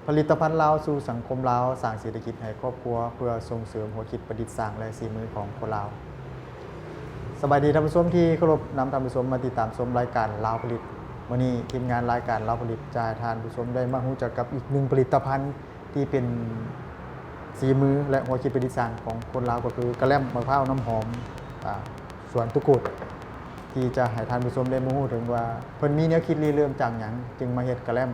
ຜະລິດຕະພັນລາວສູ່ສັງຄົມລາວ, ສ້າງເສດຖະກິດໃຫ້ຄອບຄົວ ເພື່ອສົ່ງເສີມຫົວຄິດປະດິດສ້າງ ແລະ ສີມືຂອງຄົນລາວ. ສະບາຍດີທ່ານຜູ້ຊົມທີ່ເຄົາລົບ, ນຳທ່ານຜູ້ຊົມມາຕິດຕາມຊົມລາຍການລາວຜະລິດ. ມື້ນີ້ທີມງານລາຍການລາວຜະລິດຈະໃຫ້ທ່ານຜູ້ຊົມໄດ້ມາຮູ້ຈັກກັບອີກໜຶ່ງຜະລິດຕະພັນ ທີ່ເປັນສີມື ແລະ ຫົວຄິດປະດິດສ້າງຂອງຄົນລາວ ກໍຄືກະແລັມໝາກພ້າວນ້ຳຫອມ ອາ ສວນຕຸກູດ ທີ່ຈະໃຫ້ທ່ານຜູ້ຊົມໄດ້ມາຮູ້ເຖິງວ່າ ເພິ່ນມີແນວຄິດລິເລີ່ມຈາກຫຍັງ ຈຶ່ງມາເຮັດກະແລັມ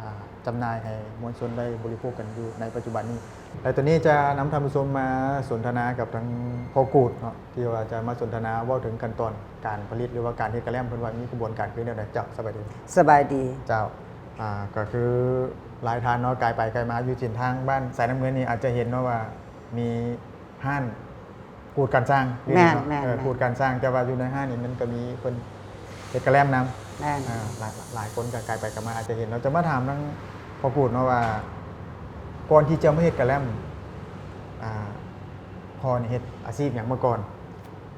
ອາ ຈຳໜ່າຍໃຫ້ມວນຊົນໄດ້ບໍລິໂພກກັນຢູ່ໃນປັດຈຸບັນນີ້. ແລະ ຕອນນີ້ຈະນຳທ່ານຜູ້ຊົມມາສົນທະນາກັບທາງພໍ່ກູດເນາະ ທີ່ວ່າຈະມາສົນທະນາເວົ້າເຖິງຂັ້ນຕອນການຜະລິດ ຫຼືວ່າການເຮັດກະແລັມ ເພິ່ນວ່າມີຂະບວນການຄືແນວໃດ. ເຈົ້າ ສະບາຍດີ. ສະບາຍດີ. ເຈົ້າ ອາ ກໍຄືຫຼາຍທ່ານເນາະ ກາຍໄປກາຍມາຢູ່ເສັ້ນທາງບ້ານສາຍນ້ຳເງິນນີ້ ອາດຈະເຫັນເນາະວ່າມີຮ້ານຂູດການຊ່າງຢູ່ນີ້ເນາະ. ແມ່ນໆໆ. ເອີ ຂູດການຊ່າງ ແຕ່ວ່າຢູ່ໃນຮ້ານນີ້ມັນກໍມີເພິ່ນເຮັດກະແລັມນຳ. ແມ່ນ. ອາ ຫຼາຍ ຫຼາຍຄົນກໍກາຍໄປກາຍມາອາດຈະເຫັນເນາະ. ຈະມາຖາມທາງພໍ່ກູດເນາະວ່າ ກ່ອນທີ່ຈະມາເຮັດກະແລັມ ອາ ພໍ່ນີ້ເຮັດອາຊີບຫຍັງມາກ່ອນ?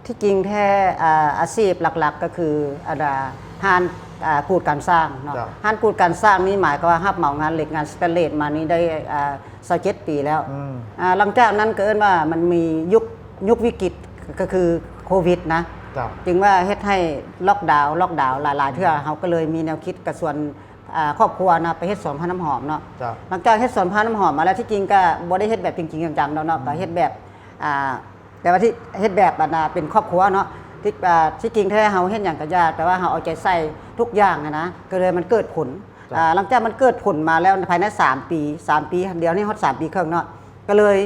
ທີ່ຈິງແທ້ ອາ ອາຊີບຫຼັກໆ ກໍຄື ອັນ ອາ ຮ້ານ ອາ ຂູດການຊ່າງເນາະ. ເຈົ້າ. ຮ້ານຂູດການຊ່າງນີ້ໝາຍຄວາມວ່າຮັບເໝົາງານເຫຼັກງານສະແຕນເລດມານີ້ໄດ້ ອາ ຊາວເຈັດປີແລ້ວ. ອືມ. ອາ ຫຼັງຈາກນັ້ນກໍເອີ້ນວ່າມັນມີຍຸກ ຍຸກວິກິດ ກໍຄືໂຄວິດນະ. ເຈົ້າ. ຈຶ່ງວ່າເຮັດໃຫ້ລັອກດາວ ລັອກດາວຫຼາຍໆເທື່ອ ອືມ. ເຮົາກໍເລີຍມີແນວຄິດກະຊວນ ອາ ຄອບຄົວນະ ໄປເຮັດສວນຜັກນ້ຳຫອມເນາະ. ເຈົ້າ. ຫຼັງຈາກເຮັດສວນຜັກນ້ຳຫອມມາແລ້ວ ທີ່ຈິງກໍບໍ່ໄດ້ເຮັດແບບຈິງໆຈັງໆດອກເນາະ. ອືມ. ກໍເຮັດແບບ ອາ ແຕ່ວ່າທີ່ເຮັດແບບອັນນາເປັນຄອບຄົວເນາະ ທີ່ ອາ ທີ່ຈິງແທ້ເຮົາເຮັດຫຍັງກໍຢ່າ ແຕ່ວ່າເຮົາເອົາໃຈໃສ່ທຸກຢ່າງຫັ້ນນະ ກໍເລີຍມັນເກີດຜົນ. ເຈົ້າ. ອາ ຫຼັງຈາກມັນເກີດຜົນມາແລ້ວພາຍໃນສາມປີ ສາມປີ ດຽວນີ້ຮອດສາມປີເຄິ່ງເນາະ ກໍເລີຍ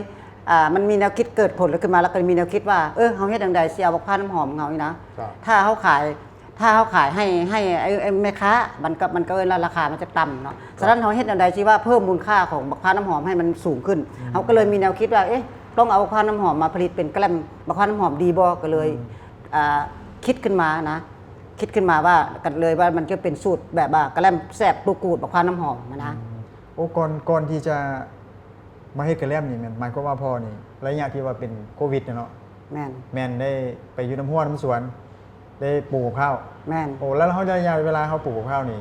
ອາ ມັນມີແນວຄິດເກີດຜົນຂຶ້ນມາ ແລ້ວກໍມີແນວຄິດວ່າ ເອີ ເຮົາເຮັດຈັ່ງໃດຊິເອົາບັກພ້າວນ້ຳຫອມຂອງເຮົານີ້ນະ ເຈົ້າ. ຖ້າເຮົາຂາຍ ຖ້າເຮົາຂາຍໃຫ້ ໃຫ້ ໃຫ້ ໃຫ້ແມ່ຄ້າ ມັນກໍ ມັນກໍເອີ້ນວ່າລາຄາມັນຈະຕ່ຳເນາະ. ເຈົ້າ. ສະນັ້ນເຮົາເຮັດແນວໃດຊິວ່າເພີ່ມມູນຄ່າຂອງບັກພ້າວນ້ຳຫອມໃຫ້ມັນສູງຂຶ້ນ? ອືມ. ເຮົາກໍເລີຍມີແນວຄິດວ່າ ເອະ ຕ້ອງເອົາບັກພ້າວນ້ຳຫອມມາຜະລິດເປັນກະແລັມບັກພ້າວນ້ຳຫອມດີບໍ່? ກໍເລີຍ ອືມ. ອາ ຄິດຂຶ້ນມານະ ຄິດຂຶ້ນມາວ່າ ກໍເລີຍວ່າມັນຈະເປັນສູດແບບວ່າກະແລັມແຊບຕູກູດບັກພ້າວນ້ຳຫອມຫັ້ນນະ. ອືມ. ໂອ້ ກ່ອນ ກ່ອນທີ່ຈະມາເຮັດກະແລັມນີ້ ແມ່ນ ໝາຍຄວາມວ່າພໍ່ນີ້ ໄລຍະທີ່ວ່າເປັນໂຄວິດເນາະ ແມ່ນ ແມ່ນໄດ້ໄປຢູ່ນຳຮົ້ວນຳສວນ ໄດ້ປູກບັກພ້າວ. ແມ່ນ. ໂອ້ ແລ້ວເຮົາໄດ້ໄລຍະເວລາເຮົາປູກບັກພ້າວນີ້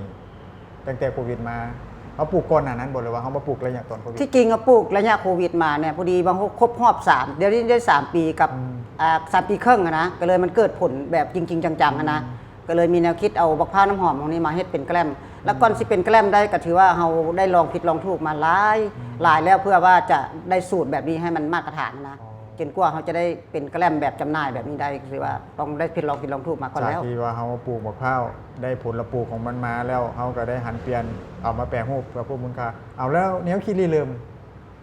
ຕັ້ງແຕ່ໂຄວິດມາ ເຮົາປູກກ່ອນໜ້ານັ້ນບໍ່ ຫຼືວ່າເຮົາມາປູກໄລຍະຕອນໂຄວິດ? ທີ່ຈິງເຮົາປູກໄລຍະໂຄວິດມານີ້ ພໍດີວ່າຄົບຮອບສາມ ດຽວນີ້ໄດ້ສາມປີກັບ ອືມ ອາ ສາມປີເຄິ່ງຫັ້ນນະ ກໍເລີຍມັນເກີດຜົນແບບຈິງໆຈັງໆຫັ້ນນະ. ອືມ. ກໍເລີຍມີແນວຄິດເອົາບັກພ້າວນ້ຳຫອມຂອງນີ້ມາເຮັດເປັນກະແລັມ ແລ້ວກ່ອນ ອືມ ຊິເປັນກະແລັມໄດ້ ກໍຖືວ່າເຮົາໄດ້ລອງຜິດລອງຖືກມາຫຼາຍ ອືມ ຫຼາຍແລ້ວ ເພື່ອວ່າຈະໄດ້ສູດແບບນີ້ໃຫ້ມັນມາດຕະຖານນະ. ອໍ. ຈົນກວ່າເຮົາຈະໄດ້ເປັນກະແລັມແບບຈຳໜ່າຍແບບນີ້ໄດ້ ກໍຖືວ່າຕ້ອງໄດ້ຜິດ ລອງຜິດລອງຖືກມາກ່ອນແລ້ວ. ຈາກທີ່ວ່າເຮົາມາປູກບັກພ້າວ ໄດ້ຜົນລະປູກຂອງມັນມາແລ້ວ ເຮົາກໍໄດ້ຫັນປ່ຽນເອົາມາແປຮູບເພື່ອເພີ່ມມູນຄ່າ. ເອົາ ແລ້ວແນວຄິດລິເລີ່ມ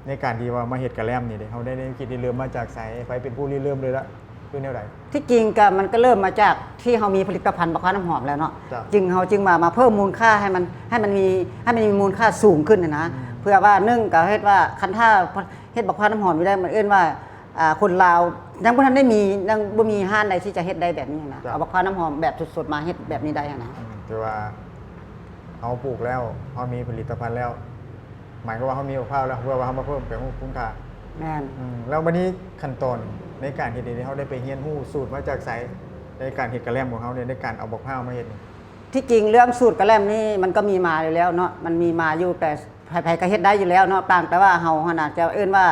ໃນການທີ່ວ່າມາເຮັດກະແລັມນີ້ເດ້ ເຮົາໄດ້ ໄດ້ຄິດລິເລີ່ມມາຈາກໃສ? ໃຜເປັນຜູ້ລິເລີ່ມເລີຍລະ ຄືແນວໃດ? ທີ່ຈິງກໍມັນກໍເລີ່ມມາຈາກທີ່ເຮົາມີຜະລິດຕະພັນບັກພ້າວນ້ຳຫອມແລ້ວເນາະ. ເຈົ້າ. ຈຶ່ງ ເຮົາຈຶ່ງວ່າມາເພີ່ມມູນຄ່າໃຫ້ມັນ ໃຫ້ມັນມີ ໃຫ້ມັນມີມູນຄ່າສູງຂຶ້ນຫັ້ນນະ. ອືມ. ເພື່ອວ່າໜຶ່ງກໍເຮັດວ່າ ຄັນຖ້າເຮັດບັກພ້າວນ້ຳຫອມຢູ່ໄດ້ ມັນເອີ້ນວ່າ ອ່າ ຄົນລາວຍັງບໍ່ທັນໄດ້ມີ ຍັງບໍ່ມີຮ້ານໃດທີ່ຈະເຮັດໄດ້ແບບນີ້ນະ. ເຈົ້າ. ເອົາບັກພ້າວນ້ຳຫອມແບບສົດໆມາເຮັດແບບນີ້ໄດ້ຫັ້ນນະ. ອືມ. ແຕ່ວ່າເຮົາປູກແລ້ວ ເຮົາມີຜະລິດຕະພັນແລ້ວ ໝາຍຄວາມວ່າເຮົາມີບັກພ້າວແລ້ວ ເພື່ອວ່າເຮົາມາເພີ່ມແປຮູບຄຸນຄ່າ. ແມ່ນ. ອືມ ແລ້ວບັດນີ້ຂັ້ນຕອນໃນການເຮັດນີ້ ເຮົາໄດ້ໄປຮຽນຮູ້ສູດມາຈາກໃສ ໃນການເຮັດກະແລັມຂອງເຮົານີ້ ໃນການເອົາບັກພ້າວມາເຮັດນີ້? ທີ່ຈິງເລື່ອງສູດກະແລັມນີ້ ມັນກໍມີມາຢູ່ແລ້ວເນາະ ມັນມີມາຢູ່ແຕ່ໃຜໆກໍເຮັດໄດ້ຢູ່ແລ້ວເນາະ ຕ່າງແຕ່ວ່າເຮົາຫັ້ນນະ ຈະເອີ້ນວ່າ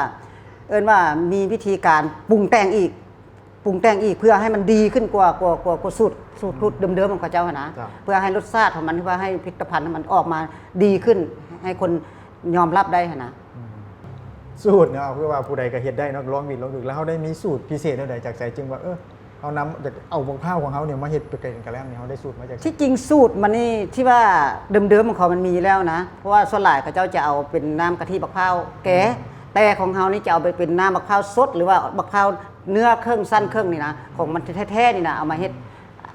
ເອີ້ນວ່າມີວິທີການປຸງແຕ່ງອີກ ປຸງແຕ່ງອີກເພື່ອໃຫ້ມັນດີຂຶ້ນກວ່າ ກວ່າ ກວ່າ ກວ່າສູດ ສູດ ອືມ ສູດເດີມໆຂອງເຂົາເຈົ້າຫັ້ນນະ. ເຈົ້າ. ເພື່ອໃຫ້ລົດຊາດຂອງມັນ ເພື່ອໃຫ້ຜະລິດຕະພັນມັນອອກມາດີຂຶ້ນ ໃຫ້ຄົນຍອມຮັບໄດ້ຫັ້ນນະ. ອືມ ສູດເນາະ ຄືວ່າຜູ້ໃດກໍເຮັດໄດ້ເນາະ ລອງຜິດລອງຖືກ. ແລ້ວເຮົາໄດ້ມີສູດພິເສດແນວໃດ ຈາກໃສຈຶ່ງວ່າ ເອີ ເຮົານຳ ຢາກເອົາບັກພ້າວຂອງເຮົານີ້ມາເຮັດເປັນກະແລັມນີ້ ເຮົາໄດ້ສູດມາຈາກໃສ? ທີ່ຈິງສູດມັນນີ້ ທີ່ວ່າເດີມໆຂອງເຂົາມັນມີຢູ່ແລ້ວນະ ເພາະວ່າສ່ວນຫຼາຍເຂົາເຈົ້າຈະເອົາເປັນນ້ຳກະທິບັກພ້າວແກ່ ອືມ ແຕ່ຂອງເຮົານີ້ຈະເອົາໄປເປັນນ້ຳບັກພ້າວສົດ ຫຼືວ່າບັກພ້າວ ເນື້ອເຄິ່ງຊັ້ນເຄິ່ງນີ້ນະ ຂອງມັນແທ້ໆນີ້ນະ ເອົາມາເຮັດ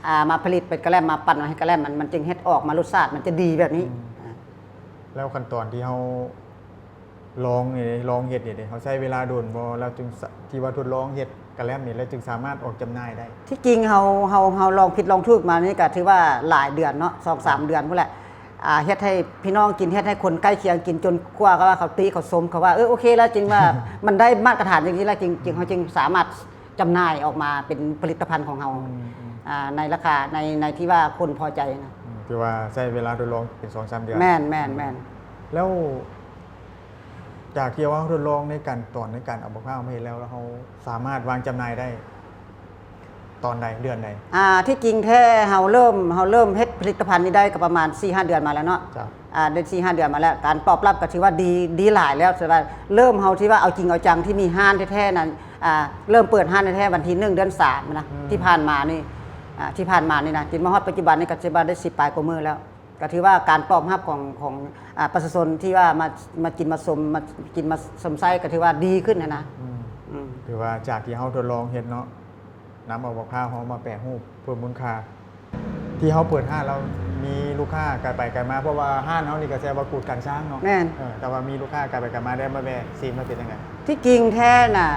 ອ່າ ມາຜະລິດເປັນກະແລັມ ມາປັ່ນເຮັດກະແລັມ ມັນ ມັນຈຶ່ງເຮັດອອກມາລົດຊາດມັນຈະດີແບບນີ້. ອືມ ແລ້ວຂັ້ນຕອນທີ່ເຮົາລອງນີ້ເດ້ ລອງເຮັດນີ້ເດ້ ເຮົາໃຊ້ເວລາດົນບໍ່? ແລ້ວຈຶ່ງສະ ທີ່ວ່າທົດລອງເຮັດກະແລັມນີ້ ແລ້ວຈຶ່ງສາມາດອອກຈຳໜ່າຍໄດ້? ທີ່ຈິງເຮົາ ເຮົາ ເຮົາລອງຜິດລອງຖືກມານີ້ກະຖືວ່າຫຼາຍເດືອນເນາະ ສອງສາມເດືອນພຸ້ນແຫຼະ ອ່າ ເຮັດໃຫ້ພີ່ນ້ອງກິນ ເຮັດໃຫ້ຄົນໃກ້ຄຽງກິນ ຈົນກວ່າ ກະວ່າເຂົາຕິເຂົາຊົມ ເຂົາວ່າ ເອີ ໂອເຄແລ້ວ ຈຶ່ງວ່າມັນໄດ້ມາດຕະຖານຈັ່ງຊີ້ແລ້ວ ຈຶ່ງ ຈຶ່ງ ເຮົາຈຶ່ງສາມາດ ຈຳໜ່າຍອອກມາເປັນຜະລິດຕະພັນຂອງເຮົາ ອືມ ອືມ ອ່າ ໃນລາຄາ ໃນ ໃນທີ່ວ່າຄົນພໍໃຈນະ. ອືມ ຖືວ່າໃຊ້ເວລາທົດລອງເປັນສອງສາມເດືອນ. ແມ່ນ ແມ່ນ ແມ່ນ. ແລ້ວ ຈາກທີ່ວ່າເຮົາທົດລອງໃນຂັ້ນຕອນໃນການເອົາບັກພ້າວມາເຮັດແລ້ວ ແລ້ວເຮົາສາມາດວາງຈຳໜ່າຍໄດ້ຕອນໃດ ເດືອນໃດ? ອ່າ ທີ່ຈິງແທ້ເຮົາເລີ່ມ ເຮົາເລີ່ມເຮັດຜະລິດຕະພັນນີ້ໄດ້ກໍປະມານສີ່ຫ້າເດືອນມາແລ້ວເນາະ. ເຈົ້າ. ອ່າ ໄດ້ສີ່ຫ້າເດືອນມາແລ້ວ ການຕອບຮັບກໍຖືວ່າດີ ດີຫຼາຍແລ້ວ. ແຕ່ວ່າເລີ່ມເຮົາທີ່ວ່າເອົາຈິງເອົາຈັງທີ່ມີຮ້ານແທ້ໆນັ້ນ ອ່າ ເລີ່ມເປີດຮ້ານແທ້ໆວັນທີໜຶ່ງ ເດືອນສາມນະ ອືມ ທີ່ຜ່ານມານີ້ ອ່າ ທີ່ຜ່ານມານີ້ນະ ຈົນມາຮອດປັດຈຸບັນນີ້ກໍຖືວ່າໄດ້ສິບປາຍກວ່າມື້ແລ້ວ. ກໍຖືວ່າການຕອບຮັບຂອງ ຂອງ ອ່າ ປະຊາຊົນທີ່ວ່າມາ ມາກິນມາຊົມ ມາກິນມາຊົມໃຊ້ກໍຖືວ່າດີຂຶ້ນຫັ້ນນະ. ອືມ ອືມ ຖືວ່າຈາກທີ່ເຮົາທົດລອງເຮັດເນາະ ນຳເອົາບັກພ້າວເຮົາມາແປຮູບເພີ່ມມູນຄ່າ ທີ່ເຮົາເປີດຮ້ານແລ້ວມີລູກຄ້າກາຍໄປກາຍມາ ເພາະວ່າຮ້ານເຮົານີ້ກໍແຊວ່າກູດການຊ້າງເນາະ. ແມ່ນ. ເອີ ແຕ່ວ່າມີລູກຄ້າກາຍໄປກາຍມາ ໄດ້ມາແວະຊິມແລ້ວເປັນຈັ່ງໃດ? ທີ່ຈິງແທ້ນະ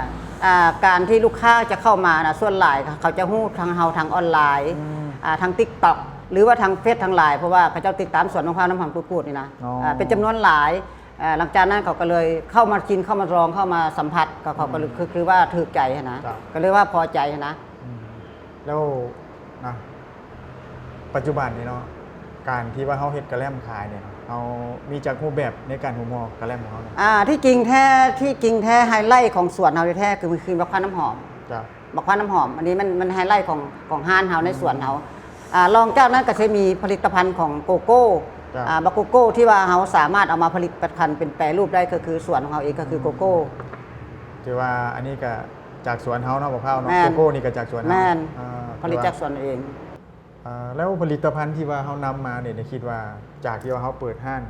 ອ່າ ການທີ່ລູກຄ້າຈະເຂົ້າມານະ ສ່ວນຫຼາຍເຂົາຈະຮູ້ທາງເຮົາທາງອອນລາຍ ອືມ ອ່າ ທາງ TikTok ຫຼືວ່າທາງເຟສທາງລາຍ ເພາະວ່າເຂົາເຈົ້າຕິດຕາມສວນມະພ້າວນ້ຳຫອມຕູກູດນີ້ນະ. ອໍ ອ່າ ເປັນຈຳນວນຫຼາຍ. ເອີ ຫຼັງຈາກນັ້ນເຂົາກໍເລີຍເຂົ້າມາກິນ ເຂົ້າມາລອງ ເຂົ້າມາສຳຜັດ ກໍເຂົາກໍ ອືມ ຄື ຄືວ່າຖືກໃຈຫັ້ນນະ. ເຈົ້າ. ກໍເລີຍວ່າພໍໃຈຫັ້ນນະ. ອືມ ແລ້ວນະ ປັດຈຸບັນນີ້ເນາະ ການທີ່ວ່າເຮົາເຮັດກະແລັມຂາຍນີ້ ເຮົາມີຈັກຮູບແບບໃນການຫຸມຫໍ່ກະແລັມຂອງເຮົານີ້? ອ່າ ທີ່ຈິງແທ້ ທີ່ຈິງແທ້ໄຮໄລຂອງສວນເຮົາແທ້ໆ ຄື ຄືບັກພ້າວນ້ຳຫອມ. ເຈົ້າ. ບັກພ້າວນ້ຳຫອມ ອັນນີ້ມັນ ມັນໄຮໄລຂອງ ຂອງຮ້ານເຮົາ ໃນສວນເຮົາ. ອືມ ອ່າ ລອງຈາກນັ້ນກໍຈະມີຜະລິດຕະພັນຂອງໂກໂກ້. ເຈົ້າ. ອ່າ ບັກໂກໂກ້ທີ່ວ່າເຮົາສາມາດເອົາມາຜະລິດຕະພັນເປັນແປຮູບໄດ້ ກໍຄືສວນຂອງເຮົາເອງ ກໍຄື ອືມ ໂກໂກ້. ຖືວ່າອັນນີ້ກໍຈາກສວນເຮົາເນາະ ບັກພ້າວເນາະ. ແມ່ນ. ໂກໂກ້ນີ້ກໍຈາກສວນເຮົາ. ແມ່ນ. ອ່າ ຜະລິດຈາກສວນເອງ. ອ່າ ແລ້ວຜະລິດຕະພັນທີ່ວ່າເຮົານຳມານີ້ ຄິດວ່າຈາກທີ່ວ່າເຮົາເປີດຮ້ານ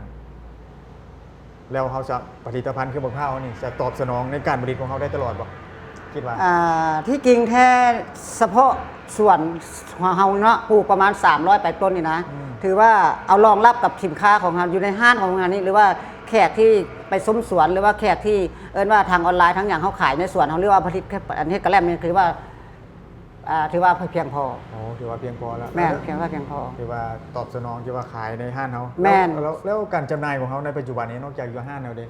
ແລ້ວເຮົາຈະ ຜະລິດຕະພັນຄືບັກພ້າວນີ້ ຈະຕອບສະໜອງໃນການຜະລິດຂອງເຮົາໄດ້ຕະຫຼອດບໍ່? ຄິດວ່າ ອ່າ ທີ່ຈິງແທ້ສະເພາະສວນຂອງເຮົາເນາະ ປູກປະມານສາມຮ້ອຍປາຍຕົ້ນນີ້ນະ ອືມ ຖືວ່າເອົາລອງຮັບກັບສິນຄ້າຂອງເຮົາຢູ່ໃນຮ້ານຂອງເຮົານີ້ ຫຼືວ່າແຂກທີ່ໄປຊົມສວນ ຫຼືວ່າແຂກທີ່ເອີ້ນວ່າທາງອອນລາຍ ທາງຫຍັງ ເຮົາຂາຍໃນສວນເຮົາ ຫຼືວ່າຜະລິດ ອັນເຮັດກະແລັມນີ້ ຖືວ່າ ອ່າ ຖືວ່າພຽງພໍ. ໂອ້ ຖືວ່າພຽງພໍແລ້ວ. ແມ່ນ. ພຽງ ພຽງພໍ. ຖືວ່າຕອບສະໜອງທີ່ວ່າຂາຍໃນຮ້ານເຮົາ. ແມ່ນ. ແລ້ວ ແລ້ວ ແລ້ວການຈຳໜ່າຍຂອງເຮົາໃນປັດຈຸບັນນີ້ ນອກຈາກຢູ່ຮ້ານແລ້ວເດ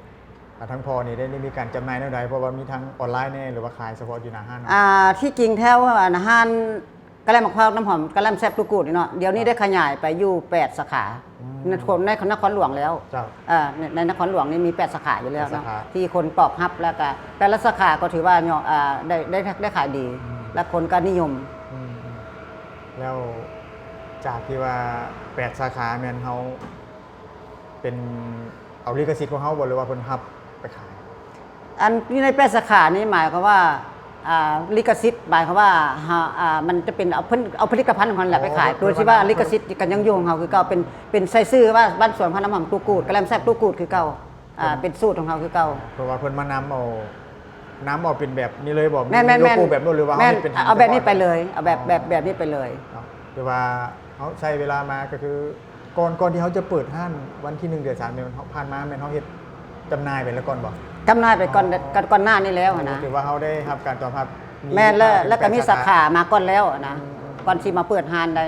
ອ່າ ທາງພໍ່ນີ້ໄດ້ ໄດ້ມີການຈຳໜ່າຍແນວໃດ? ເພາະວ່າມີທັງອອນລາຍແດ່ ຫຼືວ່າຂາຍສະເພາະຢູ່ໜ້າຮ້ານເນາະ? ອ່າ ທີ່ຈິງແທ້ ອັນ ຮ້ານກະແລັມບັກພ້າວນ້ຳຫອມ ກະແລັມແຊບຕູກູດນີ້ເນາະ ດຽວນີ້ ເຈົ້າ ໄດ້ຂະຫຍາຍໄປຢູ່ແປດສາຂາ. ອືມ ໃນ ໃນນະຄອນຫຼວງແລ້ວ. ເຈົ້າ. ເອີ ໃນ ໃນນະຄອນຫຼວງນີ້ມີແປດສາຂາຢູ່ແລ້ວເນາະ ແປດສາຂາ ທີ່ຄົນຕອບຮັບ ແລ້ວກະແຕ່ລະສາຂາກໍຖືວ່າ ເອີ ໄດ້ ໄດ້ ໄດ້ຂາຍດີ ອືມ ແລະ ຄົນກໍນິຍົມ. ອືມ ແລ້ວຈາກທີ່ວ່າແປດສາຂາ ແມ່ນເຮົາເປັນເອົາລິຂະສິດຂອງເຮົາບໍ່ ຫຼືວ່າເພິ່ນຮັບໄປຂາຍ? ອັນຢູ່ໃນແປດສາຂານີ້ ໝາຍຄວາມວ່າ ອ່າ ລິຂະສິດ ໝາຍຄວາມວ່າ ອ່າ ມັນຈະເປັນເອົາ ເພິ່ນເອົາຜະລິດຕະພັນຂອງເຮົາແຫຼະໄປຂາຍ ໂດຍທີ່ວ່າລິຂະສິດກໍຍັງຢູ່ຂອງເຮົາຄືເກົ່າ ເປັນ ເປັນໃຊ້ຊື່ວ່າບ້ານສວນພ້າວນ້ຳຫອມຕູກູດ ກະແລັມແຊບຕູກູດຄືເກົ່າ. ອ່າ ເປັນສູດຂອງເຮົາຄືເກົ່າ. ເພາະວ່າເພິ່ນມານຳເອົາ ນຳເອົາເປັນແບບນີ້ເລີຍບໍ່? ແມ່ນໆໆ ມີໂລໂກ້ແບບນັ້ນ ຫຼືວ່າເຮົາເຮັດເປັນ ເອົາແບບນີ້ໄປເລີຍ ເອົາແບບ ເອົາແບບ ແບບນີ້ໄປເລີຍ. ເນາະ ແຕ່ວ່າເຮົາໃຊ້ເວລາມາກໍຄື ກ່ອນ ກ່ອນທີ່ເຮົາຈະເປີດຮ້ານວັນທີໜຶ່ງ ເດືອນສາມນີ້ ຜ່ານມາແມ່ນເຮົາເຮັດຈຳໜ່າຍໄປແລ້ວກ່ອນບໍ່? ຈຳໜ່າຍໄປກ່ອນ ກ່ອນ ກ່ອນໜ້ານີ້ແລ້ວຫັ້ນນະ. ຖືວ່າເຮົາໄດ້ຮັບການຕອບຮັບ ແມ່ນແລ້ວ ແລ້ວກໍມີສາຂາມາກ່ອນແລ້ວນະ ອືມ ກ່ອນຊິມາເປີດຮ້ານໄດ້.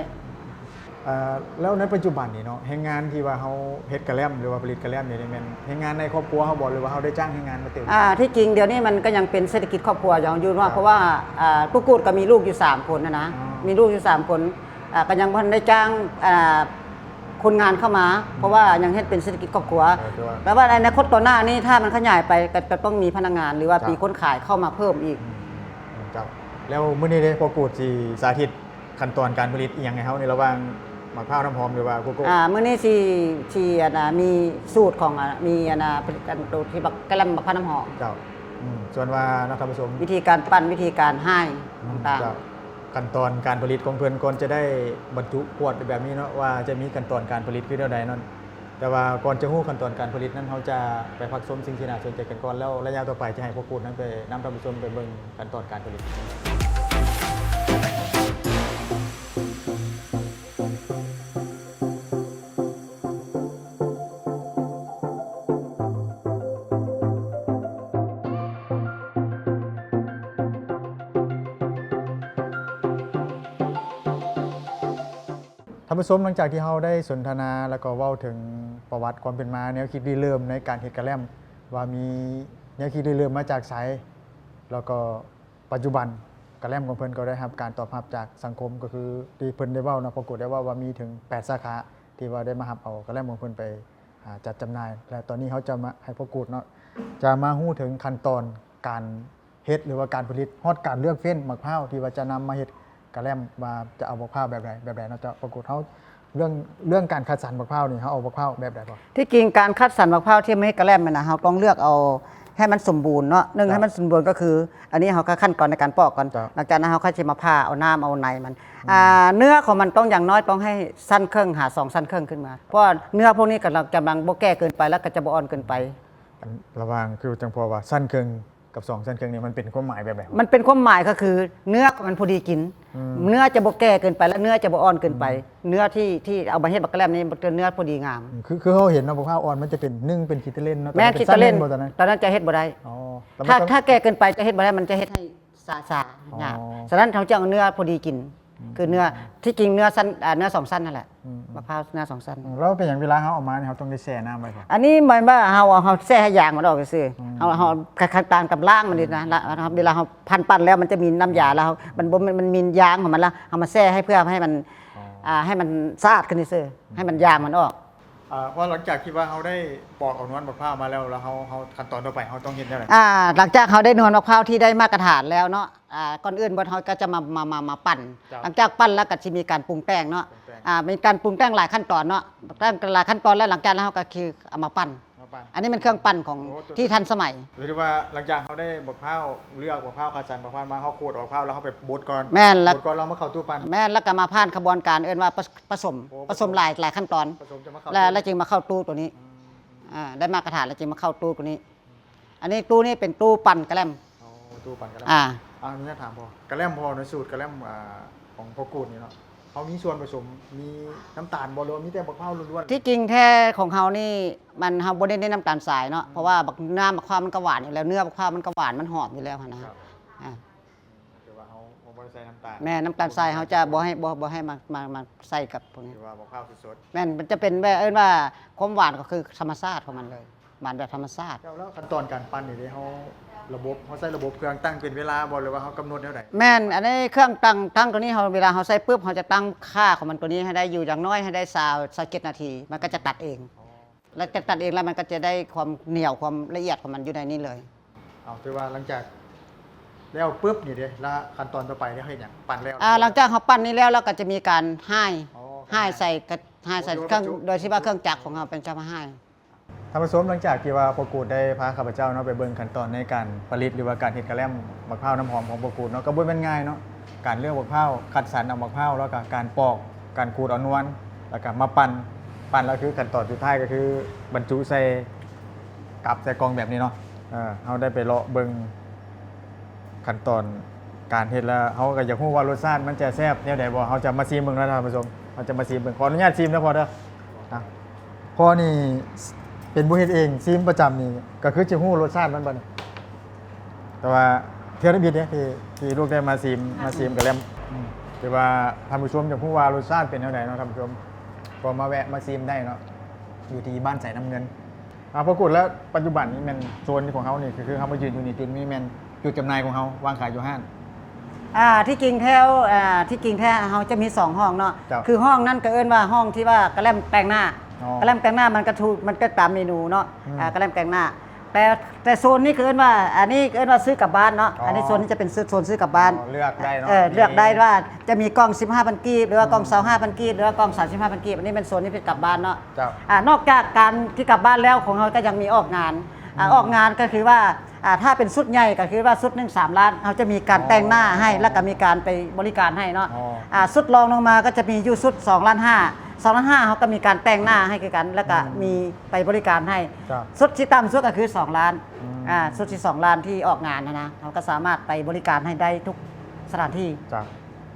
ເອີ ແລ້ວໃນປັດຈຸບັນນີ້ເນາະ ແຮງງານທີ່ວ່າເຮົາເຮັດກະແລັມ ຫຼືວ່າຜະລິດກະແລັມນີ້ ແມ່ນແຮງງານໃນຄອບຄົວເຮົາບໍ່ ຫຼືວ່າເຮົາໄດ້ຈ້າງແຮງງານມາເຕີມ? ອ່າ ທີ່ຈິງດຽວນີ້ມັນກໍຍັງເປັນເສດຖະກິດຄອບຄົວຢູ່ເນາະ ເພາະວ່າ ອ່າ ຕູ້ກູດກໍມີລູກຢູ່ສາມຄົນນະ ອືມ ມີລູກຢູ່ສາມຄົນ ອ່າ ກໍຍັງບໍ່ທັນໄດ້ຈ້າງ ອ່າ ຄົນງານເຂົ້າມາ ອືມ ເພາະວ່າຍັງເຮັດເປັນເສດຖະກິດຄອບຄົວ ເອີ ແຕ່ວ່າໃນອະນາຄົດຕໍ່ໜ້ານີ້ ຖ້າມັນຂະຫຍາຍໄປ ກໍຈະຕ້ອງມີພະນັກງານ ຫຼືວ່າ ເຈົ້າ ມີຄົນຂາຍເຂົ້າມາເພີ່ມອີກ. ອືມ ເຈົ້າ. ແລ້ວມື້ນີ້ເດ້ ພໍ່ກູດຊິສາທິດ ຂັ້ນຕອນການຜະລິດອີ່ຫຍັງໃຫ້ເຮົາໃນລະຫວ່າງໝາກພ້າວນ້ຳຫອມ ຫຼືວ່າໂກໂກ້? ອ່າ ມື້ນີ້ຊິ ຊິ ອັນນ່າ ມີສູດຂອງ ອ່າ ມີ ອັນນ່າ ອັນໂຕທີ່ບັກ ກະແລັມບັກພ້າວນ້ຳຫອມ. ເຈົ້າ. ອືມ ສ່ວນວ່າເນາະ ທ່ານຜູ້ຊົມ ວິທີການປັ້ນ ວິທີການຮ້າຍ ອືມ ຕ່າງໆ ເຈົ້າ ຂັ້ນຕອນການຜະລິດຂອງເພິ່ນ ກ່ອນຈະໄດ້ບັນຈຸຂວດແບບນີ້ເນາະ ວ່າຈະມີຂັ້ນຕອນການຜະລິດຄືແນວໃດນັ້ນ ແຕ່ວ່າກ່ອນຈະຮູ້ຂັ້ນຕອນການຜະລິດນັ້ນ ເຮົາຈະໄປພັກຊົມສິ່ງທີ່ໜ້າສົນໃຈກັນກ່ອນ ແລ້ວໄລຍະຕໍ່ໄປຈະໃຫ້ພໍ່ກູດນັ້ນໄປນຳທ່ານຜູ້ຊົມໄປເບິ່ງຂັ້ນຕອນການຜະລິດ. ທ່ານຜູ້ຊົມ ຫຼັງຈາກທີ່ເຮົາໄດ້ສົນທະນາ ແລ້ວກໍເວົ້າເຖິງປະຫວັດຄວາມເປັນມາ ແນວຄິດລິເລີ່ມໃນການເຮັດກະແລັມ ວ່າມີແນວຄິດລິເລີ່ມມາຈາກໃສ ແລ້ວກໍປັດຈຸບັນກະແລັມຂອງເພິ່ນກໍໄດ້ຮັບການຕອບຮັບຈາກສັງຄົມ ກໍຄືທີ່ເພິ່ນໄດ້ເວົ້າເນາະ ພໍ່ກູດໄດ້ເວົ້າວ່າມີເຖິງແປດສາຂາ ທີ່ວ່າໄດ້ມາຮັບເອົາກະແລັມຂອງເພິ່ນໄປ ອ່າ ຈັດຈຳໜ່າຍ ແລະ ຕອນນີ້ເຮົາຈະມາໃຫ້ພໍ່ກູດເນາະ ຈະມາຮູ້ເຖິງຂັ້ນຕອນການເຮັດ ຫຼືວ່າການຜະລິດ ຮອດການເລືອກເຟ້ນໝາກພ້າວທີ່ວ່າຈະນຳມາເຮັດກະແລັມ ວ່າຈະເອົາໝາກພ້າວແບບໃດ ແບບໃດເນາະເຈົ້າ ປາກົດເຮົາ ເລື່ອງ ເລື່ອງການຄັດສັນໝາກພ້າວນີ້ ເຮົາເອົາໝາກພ້າວແບບໃດພໍ່? ທີ່ຈິງການຄັດສັນໝາກພ້າວທີ່ມາເຮັດກະແລັມຫັ້ນນະ ເຮົາຕ້ອງເລືອກເອົາໃຫ້ມັນສົມບູນເນາະ ໜຶ່ງ ເຈົ້າ ໃຫ້ມັນສົມບູນກໍຄື ອັນນີ້ເຮົາກໍຂັ້ນຕອນໃນການປອກກ່ອນ ເຈົ້າ ຫຼັງຈາກນັ້ນເຮົາຄ່ອຍຊິມາຜ່າເອົານ້ຳເອົາໃນມັນ ອືມ ອ່າ ເນື້ອຂອງມັນຕ້ອງຢ່າງນ້ອຍຕ້ອງໃຫ້ຊັ້ນເຄິ່ງຫາສອງຊັ້ນເຄິ່ງຂຶ້ນມາ ເພາະວ່າເນື້ອພວກນີ້ກຳລັງ ກຳລັງບໍ່ແກ່ເກີນໄປ ແລ້ວກໍຈະບໍ່ອ່ອນເກີນໄປ. ອັນລະຫວ່າງ ຄືຈັ່ງພໍ່ວ່າຊັ້ນເຄິ່ງ ກັບສອງຊັ້ນເຄິ່ງນີ້ ມັນເປັນຄວາມໝາຍແບບໃດ? ມັນເປັນຄວາມໝາຍກໍຄືເນື້ອມັນພໍດີກິນ ອືມ ເນື້ອຈະບໍ່ແກ່ເກີນໄປ ແລະ ເນື້ອຈະບໍ່ອ່ອນເກີນໄປ ອືມ ເນື້ອທີ່ ທີ່ເອົາມາເຮັດບັກກະແລັມນີ້ ເນື້ອພໍດີງາມ ອືມ ຄື ຄືເຮົາເຫັນເນາະ ບັກພ້າວອ່ອນມັນຈະເປັນ ໜຶ່ງເປັນຄີໂຕເລນເນາະ ແມ່ນ ແຕ່ວ່າເປັນຊັ້ນໜຶ່ງບໍ່ຕອນນັ້ນ ຕອນນັ້ນຈະເຮັດບໍ່ໄດ້ ອໍ ແລ້ວມັນຕ້ອງ ຖ້າ ຖ້າແກ່ເກີນໄປຈະເຮັດບໍ່ໄດ້ ມັນຈະເຮັດໃຫ້ຊາໆ ອໍ ຍາກ ສະນັ້ນເຮົາຈຶ່ງເອົາເນື້ອພໍດີກິນ ອືມ ຄືເນື້ອ ທີ່ຈິງເນື້ອຊັ້ນ ອ່າ ເນື້ອສອງຊັ້ນນັ້ນແຫຼະ ອືມ ມະພ້າວເນື້ອສອງຊັ້ນ ອືມ ແລ້ວເປັນຫຍັງເວລາເຮົາເອົາມານີ້ ເຮົາຕ້ອງໄດ້ແຊ່ນ້ຳໄວ້ບໍ່? ອັນນີ້ໝາຍວ່າເຮົາ ເຮົາແຊ່ໃຫ້ຢາງມັນອອກຊື່ໆ ອືມ ເຮົາ ເຮົາ ຕາມ ຕາມລ້າງມັນນີ້ນະ ອືມ ລະເວລາເຮົາປັ່ນ ປັ່ນແລ້ວມັນຈະມີນ້ຳຢາ ແລ້ວມັນບໍ່ ມັນ ມັນມີຢາງຂອງມັນ ລະເຮົາມາແຊ່ໃຫ້ເພື່ອໃຫ້ມັນ ອໍ ອ່າ ໃຫ້ມັນສະອາດຂຶ້ນຊື່ໆ ອືມ ໃຫ້ມັນຢາງມັນອອກ ອ່າ ພໍຫຼັງຈາກທີ່ວ່າເຮົາໄດ້ປອກເອົານວນບັກພ້າວມາແລ້ວ ແລ້ວເຮົາ ເຮົາ ຂັ້ນຕອນຕໍ່ໄປເຮົາຕ້ອງເຮັດແນວໃດ? ອ່າ ຫຼັງຈາກເຮົາໄດ້ນວນບັກພ້າວທີ່ໄດ້ມາດຕະຖານແລ້ວເນາະ ອ່າ ກ່ອນອື່ນເບິດເຮົາກໍຈະມາ ມາ ມາ ມາປັ່ນ ເຈົ້າ ຫຼັງຈາກປັ່ນແລ້ວກໍຊິມີການປຸງແຕ່ງເນາະ ປຸງແຕ່ງ ອ່າ ມີການປຸງແຕ່ງຫຼາຍຂັ້ນຕອນເນາະ ແຕ່ງຫຼາຍຂັ້ນຕອນແລ້ວ ຫຼັງຈາກນັ້ນເຮົາກໍຄືເອົາມາປັ່ນ ມາປັ່ນ ອັນນີ້ແມ່ນເຄື່ອງປັ່ນຂອງ ໂອ້ ທີ່ທັນສະໄໝ ກໍຄືວ່າຫຼັງຈາກເຮົາໄດ້ບັກພ້າວ ເລືອກບັກພ້າວ ຄັດສັນບັກພ້າວມາ ເຮົາຂູດເອົາບັກພ້າວ ແລ້ວເຮົາໄປບົດກ່ອນ ແມ່ນ ແລ້ວ ບົດກ່ອນ ແລ້ວເອົາມາເຂົ້າຕູ້ປັ່ນ ແມ່ນ ແລ້ວກໍມາຜ່ານຂະບວນການເອີ້ນວ່າປະ ປະສົມ ໂອ້ ປະສົມ ປະສົມຫຼາຍ ຫຼາຍຂັ້ນຕອນ ປະສົມຈະມາເຂົ້າ ແລ້ວ ຕູ້ ແລ້ວຈຶ່ງມາເຂົ້າຕູ້ໂຕນີ້ ອືມ ອ່າ ໄດ້ມາດຕະຖານແລ້ວຈຶ່ງມາເຂົ້າຕູ້ໂຕນີ້ ອັນນີ້ຕູ້ນີ້ເປັນຕູ້ປັ່ນກະແລັມ ອໍ ຕູ້ປັ່ນກະແລັມ ອ່າ ອາ ອະນຸຍາດຖາມພໍ່ ກະແລັມພໍ່ໃນສູດກະແລັມ ອ່າ ຂອງພໍ່ກູດນີ້ເນາະ ເຮົາມີສ່ວນປະສົມ ມີນ້ຳຕານບໍ່ ຫຼືວ່າມີແຕ່ບັກພ້າວລ້ວນໆ? ທີ່ຈິງແທ້ຂອງເຮົານີ້ ມັນ ເຮົາບໍ່ໄດ້ເນັ້ນນ້ຳຕານຊາຍເນາະ ອືມ ເພາະວ່າບັກ ນ້ຳບັກພ້າວມັນກໍຫວານຢູ່ແລ້ວ ເນື້ອບັກພ້າວມັນກໍຫວານ ມັນຫອມຢູ່ແລ້ວຫັ້ນນະ ອ່າ ຖືວ່າເຮົາ ເຮົາບໍ່ໄດ້ໃສ່ນ້ຳຕານ ແມ່ນ ນ້ຳຕານຊາຍເຮົາຈະບໍ່ໃຫ້ ບໍ່ ບໍ່ໃຫ້ມາ ມາ ມາໃສ່ກັບພວກນີ້ ຖືວ່າບັກພ້າວສົດໆ ແມ່ນ ມັນຈະເປັນແບບ ເອີ້ນວ່າຄວາມຫວານກໍຄືທຳມະຊາດຂອງມັນເລີຍ ມັນແບບທຳມະຊາດ ແລ້ວ ແລ້ວຂັ້ນຕອນການປັ່ນນີ້ເດ້ ເຮົາລະບົບ ເຮົາໃຊ້ລະບົບເຄື່ອງຕັ້ງເປັນເວລາບໍ່ ຫຼືວ່າເຮົາກຳນົດແນວໃດ? ແມ່ນ ອັນນີ້ເຄື່ອງຕັ້ງ ຕັ້ງຕົວນີ້ ເຮົາ ເວລາເຮົາໃສ່ປຶບ ເຮົາຈະຕັ້ງຄ່າຂອງມັນຕົວນີ້ໃຫ້ໄດ້ຢູ່ຢ່າງໜ້ອຍໃຫ້ໄດ້ຊາວ ຊາວເຈັດນາທີ ມັນກໍຈະຕັດເອງ ອໍ ແລ້ວຈະຕັດເອງ ແລ້ວມັນກໍຈະໄດ້ຄວາມໜຽວ ຄວາມລະອຽດຂອງມັນຢູ່ໃນນີ້ເລີຍ. ເອົາ ຖືວ່າຫຼັງຈາກແລ້ວປຶບນີ້ເດ້ ລະຂັ້ນຕອນຕໍ່ໄປເຮົາເຮັດຫຍັງ? ປັ່ນແລ້ວ ອ່າ ຫຼັງຈາກເຮົາປັ່ນນີ້ແລ້ວ ເຮົາກໍຈະມີການຮ້າຍ ອໍ ຮ້າຍໃສ່ ຮ້າຍໃສ່ເຄື່ອງ ໂດຍທີ່ວ່າເຄື່ອງຈັກຂອງເຮົາເປັນເຈົ້າມາຮ້າຍ. ທ່ານຜູ້ຊົມ ຫຼັງຈາກທີ່ວ່າພໍ່ກູດໄດ້ພາຂ້າພະເຈົ້າເນາະ ໄປເບິ່ງຂັ້ນຕອນໃນການຜະລິດ ຫຼືວ່າການເຮັດກະແລັມບັກພ້າວນ້ຳຫອມຂອງພໍ່ກູດເນາະ ກໍບໍ່ແມ່ນງ່າຍເນາະ ການເລືອກບັກພ້າວ ຄັດສັນເອົາບັກພ້າວ ແລ້ວກໍການປອກ ການຂູດເອົານວນ ແລ້ວກໍມາປັ່ນ ປັ່ນແລ້ວຄືຂັ້ນຕອນສຸດທ້າຍກໍຄືບັນຈຸໃສ່ກັບໃສ່ກ່ອງແບບນີ້ເນາະ. ເອີ ເຮົາໄດ້ໄປເລາະເບິ່ງ ຂັ້ນຕອນການເຮັດແລ້ວ ເຮົາກໍຢາກຮູ້ວ່າລົດຊາດມັນຈະແຊບແນວໃດບໍ່? ເຮົາຈະມາຊີມເບິ່ງເນາະທ່ານຜູ້ຊົມ ເຮົາຈະມາຊີມເບິ່ງ. ຂໍອະນຸຍາດຊີມເດີພໍ່ເດີ. ນະ ພໍ່ນີ້ເປັນຜູ້ເຮັດເອງ ຊີມປະຈຳນີ້ ກໍຄືຈະຮູ້ລົດຊາດມັນບັດນີ້. ແຕ່ວ່າເທື່ອທຳອິດເດ້ ທີ່ ທີ່ລູກໄດ້ມາຊີມ ມາຊີມກະແລັມ. ອືມ ຖືວ່າທ່ານຜູ້ຊົມຢາກຮູ້ວ່າລົດຊາດເປັນແນວໃດເນາະທ່ານຜູ້ຊົມ ກໍມາແວະມາຊີມໄດ້ເນາະ ຢູ່ທີ່ບ້ານໄຊນ້ຳເງິນ. ອ່າ ພໍ່ກູດ ແລ້ວປັດຈຸບັນນີ້ແມ່ນໂຊນຂອງເຮົານີ້ ຄື ຄືເຮົາມາຢືນຢູ່ນີ້ ຈຸດນີ້ແມ່ນຈຸດຈຳໜ່າຍຂອງເຮົາ ວາງຂາຍຢູ່ຮ້ານ? ອ່າ ທີ່ຈິງແທ້ ອ່າ ທີ່ຈິງແທ້ເຮົາຈະມີສອງຫ້ອງເນາະ. ເຈົ້າ. ຄືຫ້ອງນັ້ນກໍເອີ້ນວ່າຫ້ອງທີ່ວ່າກະແລັມແຕ່ງໜ້າ. ອໍ. ກະແລັມແຕ່ງໜ້າມັນກໍຖືກ ມັນກໍຕາມເມນູເນາະ. ອືມ. ອ່າ ກະແລັມແຕ່ງໜ້າ ແຕ່ ແຕ່ໂຊນນີ້ກໍເອີ້ນວ່າ ອັນນີ້ເອີ້ນວ່າຊື້ກັບບ້ານເນາະ. ອໍ. ອັນນີ້ໂຊນນີ້ຈະເປັນໂຊນ ໂຊນຊື້ກັບບ້ານ. ອໍ ເລືອກໄດ້ເນາະ. ເອີ ມີ ເລືອກໄດ້ວ່າຈະມີກ່ອງສິບຫ້າພັນກີບ ຫຼືວ່າກ່ອງ ອືມ ຊາວຫ້າພັນກີບ ຫຼືວ່າກ່ອງສາມສິບຫ້າພັນກີບ ອັນນີ້ແມ່ນໂຊນທີ່ເປັນກັບບ້ານເນາະ. ເຈົ້າ. ອ່າ ນອກຈາກການທີ່ກັບບ້ານແລ້ວ ຂອງເຮົາກໍຍັງມີອອກງານ. ອ່າ ອືມ ອອກງານກໍຄືວ່າ ອ່າ ຖ້າເປັນຊຸດໃຫຍ່ກໍຄືວ່າຊຸດໜຶ່ງສາມລ້ານ ເຮົາຈະມີການແຕ່ງໜ້າໃຫ້ ອໍ ແລ້ວກໍມີການໄປບໍລິການໃຫ້ເນາະ. ອໍ. ອ່າ ຊຸດລອງລົງມາກໍຈະມີຢູ່ຊຸດສອງລ້ານຫ້າ ສອງລ້ານຫ້າ ເຮົາກໍມີການແຕ່ງໜ້າໃຫ້ຄືກັນ ແລ້ວກໍ ອືມ ມີໄປບໍລິການໃຫ້. ເຈົ້າ. ຊຸດທີ່ຕ່ຳສຸດກໍຄືສອງລ້ານ. ອືມ. ອ່າ ຊຸດທີ່ສອງລ້ານທີ່ອອກງານຫັ້ນນະ ເຮົາກໍສາມາດໄປບໍລິການໃຫ້ໄດ້ທຸກສະຖານທີ່. ເຈົ້າ.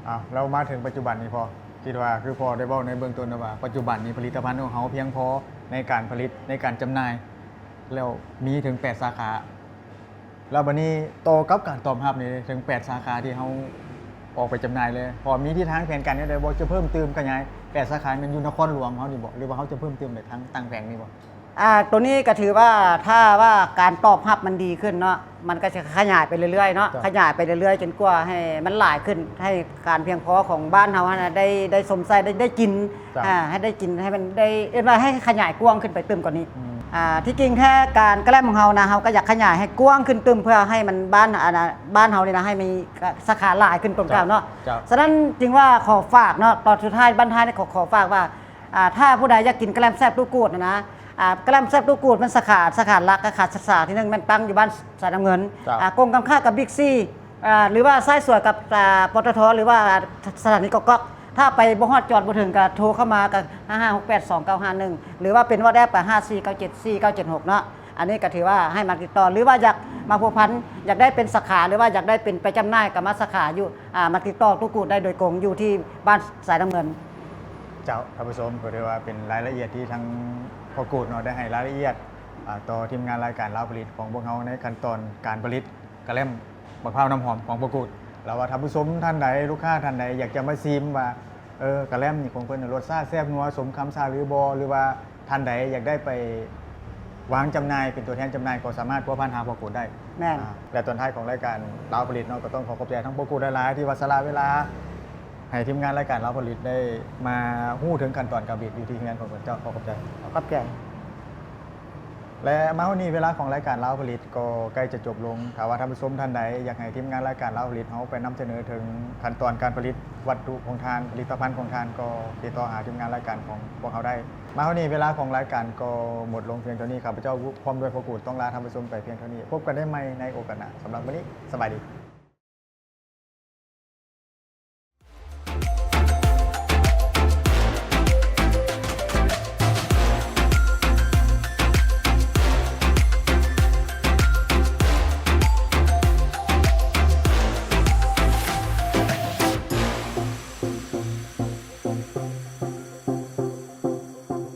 ເອົາ ແລ້ວມາເຖິງປັດຈຸບັນນີ້ພໍ່ ຄິດວ່າ ຄືພໍ່ໄດ້ເວົ້າໃນເບື້ອງຕົ້ນແລ້ວວ່າ ປັດຈຸບັນນີ້ຜະລິດຕະພັນຂອງເຮົາພຽງພໍໃນການຜະລິດ ໃນການຈຳໜ່າຍ ແລ້ວມີເຖິງແປດສາຂາ. ແລ້ວບັດນີ້ຕໍ່ກັບການຕອບຮັບນີ້ ເຖິງແປດສາຂາທີ່ເຮົາອອກໄປຈຳໜ່າຍແລ້ວ ພໍມີທິດທາງແຜນການແນວໃດບໍ່? ຈະເພີ່ມຕື່ມຂະຫຍາຍແປດສາຂາ ແມ່ນຢູ່ນະຄອນຫຼວງເຮົານີ້ບໍ່ ຫຼືວ່າເຮົາຈະເພີ່ມຕື່ມໄດ້ທາງຕ່າງແຂວງນີ້ບໍ່? ອ່າ ໂຕນີ້ກໍຖືວ່າ ຖ້າວ່າການຕອບຮັບມັນດີຂຶ້ນເນາະ ມັນກໍຈະຂະຫຍາຍໄປເລື້ອຍໆເນາະ. ເຈົ້າ. ຂະຫຍາຍໄປເລື້ອຍໆ ຈົນກວ່າໃຫ້ມັນຫຼາຍຂຶ້ນ ໃຫ້ການພຽງພໍຂອງບ້ານເຮົາຫັ້ນນະ ໄດ້ ໄດ້ຊົມໃຊ້ ໄດ້ ໄດ້ກິນ. ເຈົ້າ. ອ່າ ໃຫ້ໄດ້ກິນ ໃຫ້ມັນໄດ້ ເອີ້ນວ່າໃຫ້ຂະຫຍາຍກວ້າງຂຶ້ນໄປຕື່ມກວ່ານີ້. ອືມ. ອ່າ ທີ່ຈິງແທ້ການກະແລັມຂອງເຮົານະ ເຮົາກໍຢາກຂະຫຍາຍໃຫ້ກວ້າງຂຶ້ນຕື່ມ ເພື່ອໃຫ້ມັນບ້ານ ອັນນ່າ ບ້ານເຮົານີ້ນະ ໃຫ້ມີສາຂາຫຼາຍຂຶ້ນຕົ້ນກາວເນາະ. ເຈົ້າ ສະນັ້ນຈຶ່ງວ່າຂໍຝາກເນາະ ຕອນສຸດທ້າຍ ບັ້ນທ້າຍນີ້ ຂໍ ຂໍຝາກວ່າ ອ່າ ຖ້າຜູ້ໃດຢາກກິນກະແລັມແຊບຕູ້ກູດນະ ອ່າ ກະແລັມແຊບຕູ້ກູດ ມັນສາຂາ ສາຂາຫຼັກ ສາຂາທີ່ໜຶ່ງແມ່ນຕັ້ງຢູ່ບ້ານສາຍນ້ຳເງິນ ເຈົ້າ ອ່າ ກົງກັນຂ້າມກັບບິກຊີ ອ່າ ຫຼືວ່າຊ້າຍສວຍກັບ ອ່າ ປຕທ ຫຼືວ່າສະຖານີກອກໆ. ຖ້າໄປບໍ່ຮອດ ຈອດບໍ່ເຖິງ ກໍໂທເຂົ້າມາກັບ ຫ້າຫ້າຫົກແປດສອງເກົ້າຫ້າໜຶ່ງ ຫຼືວ່າເປັນ WhatsApp ກໍ ຫ້າສີ່ເກົ້າເຈັດສີ່ເກົ້າເຈັດຫົກເນາະ. ອັນນີ້ກໍຖືວ່າໃຫ້ມາຕິດຕໍ່ ຫຼືວ່າຢາກມາພົວພັນ ຢາກໄດ້ເປັນສາຂາ ຫຼືວ່າຢາກໄດ້ເປັນໄປຈຳໜ່າຍ ກໍມາສາຂາຢູ່ ອ່າ ມາຕິດຕໍ່ຕູ້ກູດໄດ້ໂດຍກົງ ຢູ່ທີ່ບ້ານສາຍນ້ຳເງິນ. ເຈົ້າ ທ່ານຜູ້ຊົມ ກໍຖືວ່າເປັນລາຍລະອຽດທີ່ທາງພໍ່ກູດເນາະ ໄດ້ໃຫ້ລາຍລະອຽດ ອ່າ ຕໍ່ທີມງານລາຍການລາວຜະລິດຂອງພວກເຮົາ ໃນຂັ້ນຕອນການຜະລິດກະແລັມບັກພ້າວນ້ຳຫອມຂອງພໍ່ກູດ. ແລ້ວວ່າທ່ານຜູ້ຊົມທ່ານໃດ ລູກຄ້າທ່ານໃດ ຢາກຈະມາຊີມວ່າ ເອີ ກະແລັມນີ້ຂອງເພິ່ນ ລົດຊາດແຊບນົວ ສົມຄຳສາລືບໍ່ ຫຼືວ່າທ່ານໃດຢາກໄດ້ໄປວາງຈຳໜ່າຍ ເປັນຕົວແທນຈຳໜ່າຍ ກໍສາມາດພົວພັນຫາພໍ່ກູດໄດ້. ແມ່ນ. ອ່າ ແລະ ຕອນທ້າຍຂອງລາຍການລາວຜະລິດເນາະ ກໍຕ້ອງຂໍຂອບໃຈທາງພໍ່ກູດຫຼາຍໆ ທີ່ວ່າສະຫຼະເວລາໃຫ້ທີມງານລາຍການລາວຜະລິດ ໄດ້ມາຮູ້ເຖິງຂັ້ນຕອນການຜະລິດຢູ່ທີ່ເຮືອນຂອງເພິ່ນ. ເຈົ້າ ຂໍຂອບໃຈ. ຂອບໃຈ. ແລະ ມາຮອດນີ້ເວລາຂອງລາຍການລາວຜະລິດກໍໃກ້ຈະຈົບລົງ. ຖ້າວ່າທ່ານຜູ້ຊົມທ່ານໃດຢາກໃຫ້ທີມງານລາຍການລາວຜະລິດເຮົາໄປນຳສະເໜີເຖິງຂັ້ນຕອນການຜະລິດວັດຖຸຂອງທ່ານ, ຜະລິດຕະພັນຂອງທ່ານ, ກໍຕິດຕໍ່ຫາທີມງານລາຍການຂອງພວກເຮົາໄດ້. ມາຮອດນີ້ເວລາຂອງລາຍການກໍໝົດລົງພຽງເທົ່ານີ້. ຂ້າພະເຈົ້າພ້ອມດ້ວຍພໍ່ກູດຕ້ອງລາທ່ານຜູ້ຊົມໄປພຽງເທົ່ານີ້. ພົບກັນໄດ້ໃໝ່ໃນໂອກາດໜ້າ. ສຳລັບມື້ນີ້ ສະບາຍດີ.